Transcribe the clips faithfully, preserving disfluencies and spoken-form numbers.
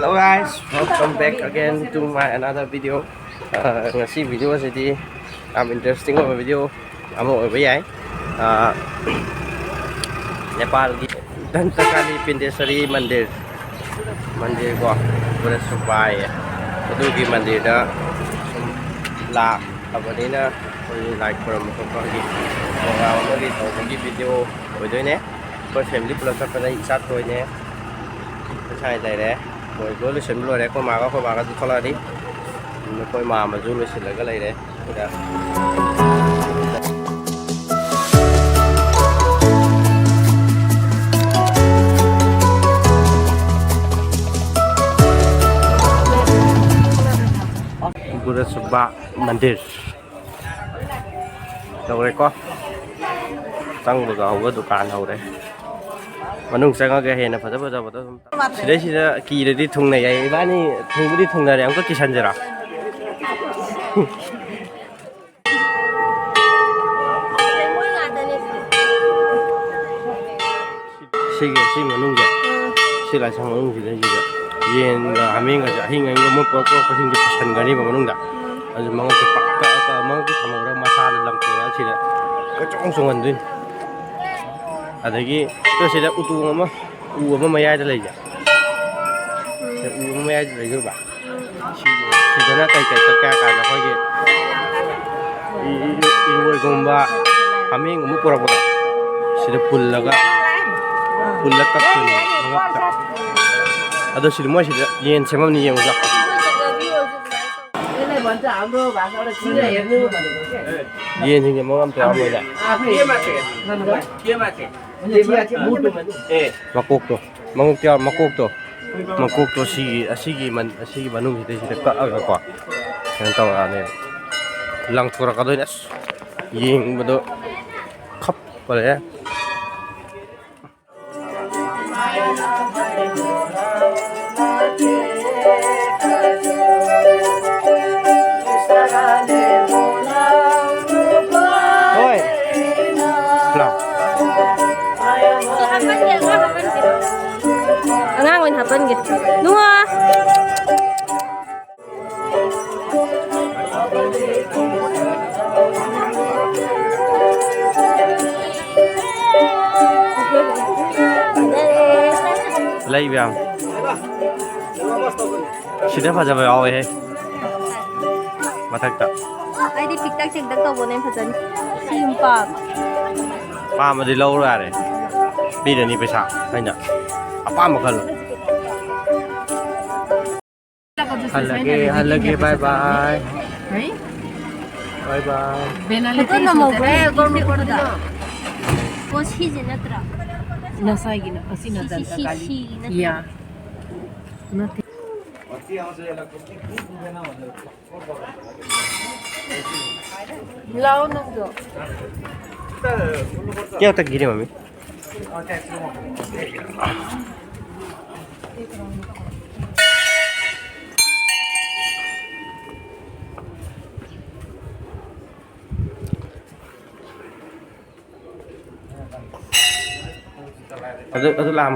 Hello guys, welcome back again to my another video. Uh, ꯉꯁꯤ video ꯑꯁꯤꯗꯤ ꯌꯥꯝ interesting ꯑꯣꯏꯕ video ꯑꯃ ꯑꯣꯏꯕ ꯌꯥꯏ꯫ Uh, ꯅꯦꯄꯥꯜꯒꯤ ꯙꯟꯇꯀꯥꯂꯤ ꯄꯤꯟꯗꯦꯁꯔꯤ ꯃꯟꯗꯤꯔ, ꯃꯟꯗꯤꯔ ꯀꯣ, ꯕ꯭ꯔꯍꯁꯄꯇꯤꯕꯥꯔ, ꯑꯗꯨꯒꯤ ꯃꯟꯗꯤꯔꯗ ꯁꯨꯝ ꯂꯥꯛꯑꯕꯅꯤꯅ ꯑꯩꯈꯣꯏ ꯂꯥꯏ ꯈꯨꯔꯨꯝꯕ ꯈꯣꯠꯄꯒꯤ program ꯑꯃꯒꯤ ꯇꯧꯕꯒꯤ video ꯑꯣꯏꯗꯣꯏꯅꯦ꯫ ꯑꯩꯈꯣꯏ family ꯄꯨꯂꯞ ꯆꯠꯄꯗ ꯏꯆꯥ ꯊꯣꯏꯅꯦ, ꯉꯁꯥꯏ ꯂꯩꯔꯦ꯫ ꯃꯣꯏ ꯂꯣꯏ ꯂꯣꯏꯁꯤꯟꯕ ꯂꯣꯏꯔꯦ꯫ ꯑꯩꯈꯣꯏ ꯃꯥꯒ ꯑꯩꯈꯣꯏ ꯕꯥꯒꯁꯨ ꯊꯣꯛꯂꯛꯑꯅꯤ꯫ ꯑꯩꯈꯣꯏ ꯃꯥꯝꯃꯁꯨ ꯂꯣꯏꯁꯤꯜꯂꯒ ꯂꯩꯔꯦ ꯁꯤꯗ꯫ ꯕ꯭ꯔꯍꯁꯄꯇꯤꯕꯥꯔ ꯃꯟꯗꯤꯔ꯫ ꯇꯧꯔꯦꯀꯣ꯫ ꯆꯪꯕꯒ ꯍꯧꯕ ꯗꯨꯀꯥꯟ ꯍꯧꯔꯦ꯫ ꯃꯅꯨꯡ ꯆꯪꯉꯒ ꯍꯦꯟꯅ ꯐꯖ ꯐꯖꯕꯗꯣ ꯑꯗꯨꯝ꯫ ꯁꯤꯗꯩꯁꯤꯗ ꯀꯤꯔꯗꯤ ꯊꯨꯡꯅꯩ ꯍꯥꯏ꯫ ꯏꯕꯥꯅꯤ ꯊꯨꯡꯕꯨꯗꯤ ꯊꯨꯡꯅꯔꯦ꯫ ꯑꯃꯨꯛꯀ ꯀꯤꯁꯟꯁꯤꯔꯣ? ꯁꯤꯒꯤ, ꯁꯤ ꯃꯅꯨꯡꯁꯦ, ꯁꯤ ꯂꯥꯏꯁꯪ ꯃꯅꯨꯡꯁꯤꯗꯩꯁꯤꯗ ꯌꯦꯟꯒ ꯍꯥꯃꯦꯡꯒꯁꯦ ꯑꯍꯤꯡ ꯑꯍꯤꯡꯒ ꯃꯣꯏ ꯄꯨꯔꯛ ꯄꯨꯔꯛꯄꯁꯤꯡꯁꯦ ꯄꯨꯁꯟꯒꯅꯤꯕ ꯃꯅꯨꯡꯗ꯫ ꯑꯗꯨ ꯃꯉꯛꯁꯦ ꯄꯥꯛ ꯀꯛꯑ ꯀꯛꯑ ꯃꯉꯛꯇ ꯊꯝꯍꯧꯔꯒ ꯃꯁꯥꯗ ꯂꯪꯊꯣꯔꯛꯑ ꯁꯤꯗ ꯀꯣꯏꯆꯣꯡ ꯆꯣꯡꯍꯟꯗꯣꯏꯅꯤ꯫ ꯑꯗꯒꯤ ꯁꯤꯗ ꯎꯇꯣꯡ ꯑꯃ, ꯎ ꯑꯃ ꯃꯌꯥꯏꯗ ꯂꯩꯁꯦ꯫ ꯎ ꯑꯃ ꯃꯌꯥꯏꯗ ꯂꯩꯗꯣꯏꯕ꯫ ꯁꯤ-, ꯁꯤꯗꯅ ꯀꯩ ꯀꯩ ꯀꯛꯀꯦ ꯍꯥꯏ ꯀꯥꯟꯗ ꯑꯩꯈꯣꯏꯒꯤ ꯏ-, ꯏ-, ꯏꯔꯣꯏꯒꯨꯝꯕ, ꯍꯥꯃꯦꯡꯒꯨꯝꯕ ꯄꯨꯔꯛꯄꯗꯣ ꯁꯤꯗ ꯄꯨꯜꯂꯒ, ꯄꯨꯜꯂ ꯀꯛꯇꯣꯏꯅꯦ ꯃꯉꯛꯇ꯫ ꯑꯗꯣ ꯁꯤꯗ ꯃꯣꯏ ꯁꯤꯗ ꯌꯦꯟ ꯁꯦꯝꯃꯝꯅꯤ ꯌꯦꯡꯉꯨꯗ꯫ ꯌꯦꯟꯁꯤꯡꯁꯦ ꯃꯉꯛ ꯑꯝꯇ ꯌꯥꯎꯔꯝꯃꯣꯏꯗ꯫ ꯃꯀꯣꯛꯇꯣ꯫ ꯃꯉꯛꯇ ꯌꯥꯎ-, ꯃꯀꯣꯛꯇꯣ꯫ ꯃꯀꯣꯛꯇꯣ ꯁꯤꯒꯤ, ꯑꯁꯤꯒꯤ ꯃꯟ-, ꯑꯁꯤꯒꯤ ꯃꯅꯨꯡꯁꯤꯗꯩꯁꯤꯗ ꯀꯛꯑꯒꯀꯣ ꯀꯩꯅꯣ ꯇꯧꯔꯛꯑꯅꯦꯕ꯫ ꯂꯪꯊꯣꯔꯛꯀꯗꯣꯏꯅꯦ꯫ ꯑꯁ, ꯌꯦꯡꯕꯗꯣ ꯈꯞꯄꯔꯦ꯫ ꯍꯣꯏ꯫ ꯂꯥꯎ꯫ ꯑꯉꯥꯡ ꯑꯣꯏꯅ ꯍꯥꯞꯄꯟꯒꯦ꯫ ꯅꯨꯡꯉꯣ꯫ ꯂꯩꯕ ꯌꯥꯝ꯫ ꯁꯤꯗ ꯐꯖꯕ ꯌꯥꯎꯋꯦꯍꯦ꯫ ꯃꯊꯛꯇ꯫ ꯑꯩꯗꯤ ꯄꯤꯛꯇꯛ ꯆꯦꯡꯇꯛ ꯇꯧꯕꯅ ꯍꯦꯟꯅ ꯐꯖꯅꯤ꯫ ꯁꯤ ꯌꯨꯝ ꯄꯥꯝꯃꯦ꯫ ꯄꯥꯝꯃꯗꯤ ꯂꯧꯔꯣ ꯌꯥꯔꯦ꯫ ꯄꯤꯔꯅꯤ ꯄꯩꯁꯥ ꯑꯩꯅ꯫ ꯑꯄꯥꯝꯕ ꯈꯜꯂꯣ꯫ ꯍꯜꯂꯒꯦ, ꯍꯜꯂꯒꯦ, bye bye꯫ Bye bye꯫ Photo ꯅꯝꯍꯧꯕ꯭ꯔꯣ? ꯑꯣ, ꯁꯤꯁꯦ ꯅꯠꯇ꯭ꯔꯥ? ꯉꯁꯥꯏꯒꯤꯅ, ꯑꯁꯤꯅ ꯁꯤ, ꯁꯤ, ꯗꯟꯇ ꯀꯥꯂꯤ꯫ ꯁꯤ ꯅꯠꯇ꯭ꯔꯥ? ꯌꯥ꯫ ꯅꯠꯇꯦ꯫ ꯂꯥꯛꯑꯣ ꯅꯪꯁꯨ꯫ क्या तक गिरे मम्मी? ꯑꯗꯨ, ꯑꯗꯨ ꯂꯥꯝ꯫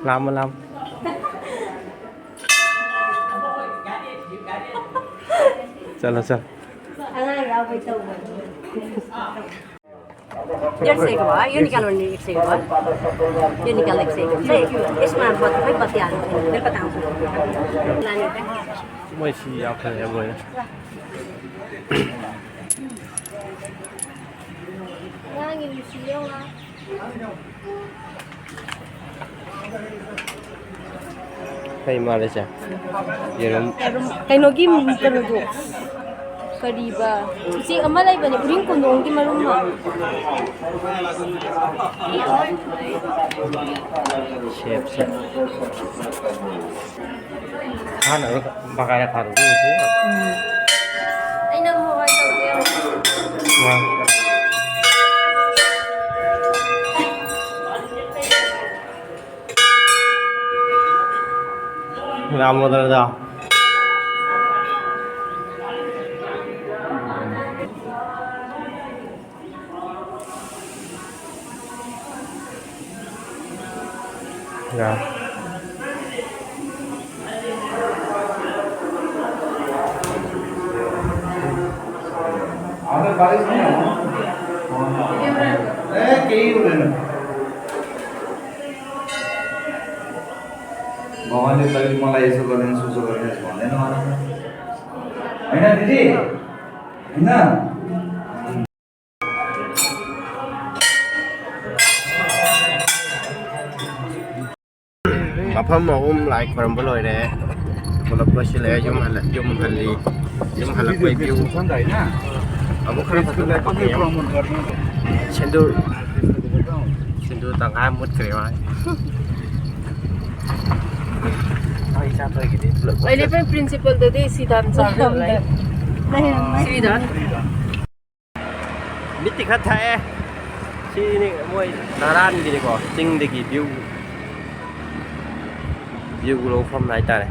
ꯂꯥꯝꯃꯣ, ꯂꯥꯝꯃꯣ꯫ ꯆꯠꯂꯣ, ꯆꯠꯂꯣ꯫ ꯑꯉꯥꯡ ꯌꯥꯎꯕꯩ ꯇꯧꯕꯅꯤ꯫ इधर से एक बार, ये निकालो, एक से एक बार। ये निकालो, एक से एक। नहीं, इसमें आप बात, भाई, बात याद है। मेरे पता है। लाने का। ꯃꯣꯏ ꯁꯤ ꯌꯥꯎꯈ꯭ꯔꯦ ꯂꯣꯏꯅ꯫ ꯑꯉꯥꯡꯒꯤ ꯅꯨꯡꯁꯤ ꯌꯦꯡꯉꯣ꯫ ꯀꯩ ꯃꯥꯜꯂꯦ ꯁꯦ? ꯌꯦꯔꯨꯝ꯫ ꯀꯩꯅꯣꯒꯤ, ꯀꯩꯅꯣꯗꯣ꯫ ꯀꯔꯤꯕ? ꯎꯆꯦꯛ ꯑꯃ ꯂꯩꯕꯅꯦ, ꯎꯔꯤꯡ ꯀꯣꯟꯗꯣꯡꯒꯤ ꯃꯔꯨꯝ ꯃꯥꯜꯂꯦ꯫ ꯁꯦꯞꯁꯦ꯫ ꯍꯥꯟꯅ ꯕꯒꯥꯏ ꯊꯥꯔꯨꯕ ꯎꯆꯦꯛ꯫ ꯎꯝ꯫ ꯑꯩꯅ ꯑꯃꯨꯛ ꯍꯣꯏ ꯇꯧꯒꯦ꯫ ꯋꯥ꯫ ꯔꯥꯃꯣꯗꯔꯗ꯫ ꯌꯥ꯫ ए, केही हुँदैन। भगवानले त मलाई यसो गरिदिनुहोस्, उसो गरिदिनुहोस् भन्दैन मलाई। होइन दिदी? होइन? ꯃꯐꯝ ꯑꯍꯨꯝ ꯂꯥꯏ ꯈꯣꯏꯔꯝꯕ ꯂꯣꯏꯔꯦ꯫ ꯄꯨꯂꯞ ꯂꯣꯏꯁꯤꯜꯂꯦ꯫ ꯌꯨꯝ ꯍꯜꯂ-, ꯌꯨꯝ ꯍꯜꯂꯤ꯫ ꯌꯨꯝ ꯍꯜꯂꯛꯄꯩ view꯫ ꯑꯃꯨꯛ ꯈꯔ ꯐꯖꯅ ꯐꯪꯉꯦ꯫ ꯁꯦꯟꯗꯨ, ꯁꯦꯟꯗꯨ ꯇꯪꯈꯥꯏ ꯃꯨꯠꯈ꯭ꯔꯦ ꯃꯥ꯫ ꯑꯩꯅ ꯄꯨꯔꯥ principalꯗꯗꯤ ꯁꯤꯗꯥꯟ ꯆꯥꯕ ꯂꯩ꯫ ꯁꯤꯗꯥꯟ꯫ ꯃꯤꯠꯇꯤ ꯈꯔ ꯊꯛꯑꯦ꯫ ꯁꯤꯅꯤ ꯃꯣꯏ ꯙꯔꯥꯟꯒꯤꯅꯤꯀꯣ, ꯆꯤꯡꯗꯒꯤ view, view ꯂꯧꯐꯝ ꯍꯥꯏꯇꯥꯔꯦ꯫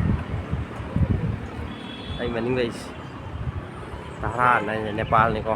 ꯑꯩ ꯃꯅꯤꯡ ꯂꯩꯁꯤ ꯙꯔꯥꯟ ꯍꯥꯏꯁꯦ ꯅꯦꯄꯥꯜꯅꯤꯀꯣ꯫